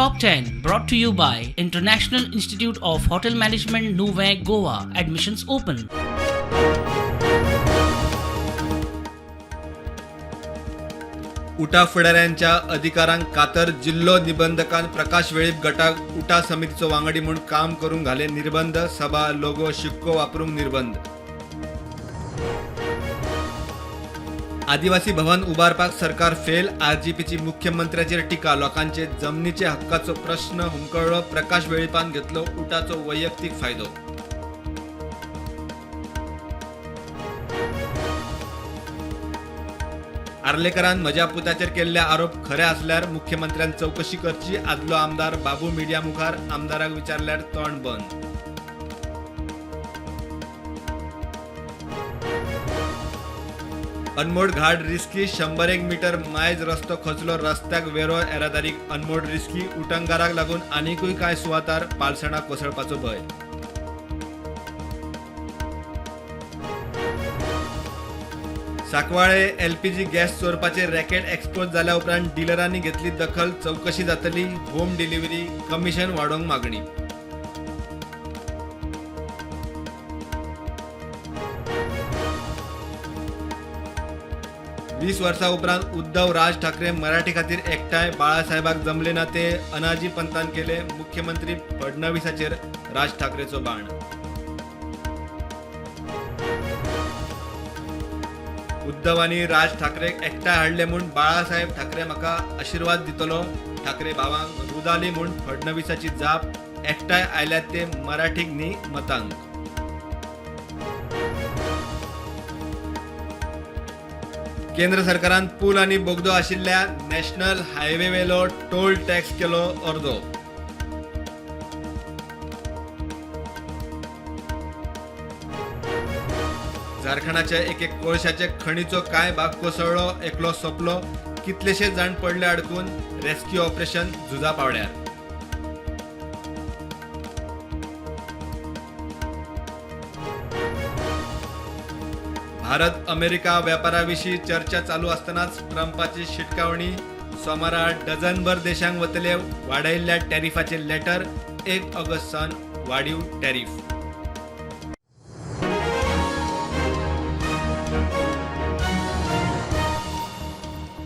Top 10 brought to you by International Institute of Hotel Management, Nuvem, Goa. Admissions open. UTA फुडाऱ्यांच्या अधिकारांक कातर. जिल्लो निबंधकान प्रकाश वेळीप गटाक उटा समितीचो वांगडी म्हूण काम करूंक घाले निर्बंध. सभा, लोगो, शिक्को वापरूंक निर्बंध. आदिवासी भवन उबारपाक सरकार फेल. आरजीपीची मुख्यमंत्र्याचेर टिका. लोकांचे जमनीचे हक्काचो प्रश्न हुमकळ्ळो. प्रकाश वेळीपान घेतलो उटाचो वैयक्तीक फायदो. आर्लेकरान म्हज्या पुताचेर केल्ले आरोप खरे आसल्यार मुख्यमंत्र्यान चवकशी करची. आदलो आमदार बाबू मिडिया मुखार. आमदाराक विचारल्यार तोंड बंद. अनमोड घाट रिस्की. 101 मीटर मायज रस्तो खचलो. रस्त्याक वेरो. येरादारीक अनमोड रिस्की. उटंगाराक लागून आनिकूय कांय सुवातार पालसणां कोसळपाचो भंय. सांकवाळे एलपीजी गॅस चोरपाचे रॅकेट एक्सपोज जाल्या उपरांत डिलरांनी घेतली दखल. चवकशी जातली. होम डिलिव्हरी कमिशन वाडोवंक मागणी. 20 वर्सां उपरांत उद्धव राज ठाकरे मराठी खातीर एकठांय. बाळासाहेबाक जमले ना ते अनाजी पंतान केले. मुख्यमंत्री फडणवीसाचेर राज ठाकरेचो बाण. उद्धवांनी राज ठाकरेक एकठांय हाडले म्हूण बाळासाहेब ठाकरे म्हाका आशिर्वाद दितलो. ठाकरे भावांक रुदाली म्हूण फडणवीसाची जाप. एकठांय आयल्यात ते मराठीक न्ही मतांक. केंद्र सरकारान पूल आनी बोगदो आशिल्ल्या नॅशनल हायवेवेलो टोल टॅक्स केलो अर्दो. झारखंडाच्या एके कोळशाचे खणीचो कांय भाग कोसळ्ळो. एकलो सोंपलो. कितलेशे जाण पडले अडकून. रेस्क्यू ऑपरेशन झुजा पावड्यार. भारत अमेरिका व्यापाराविशीं चर्चा चालू आसतनाच ट्रंपाची शिटकावणी. सोमारा डझनभर देशांक वतले वाडयल्ल्या टॅरिफाचे लेटर. 1 ऑगस्ट सावन वाडीव टॅरिफ.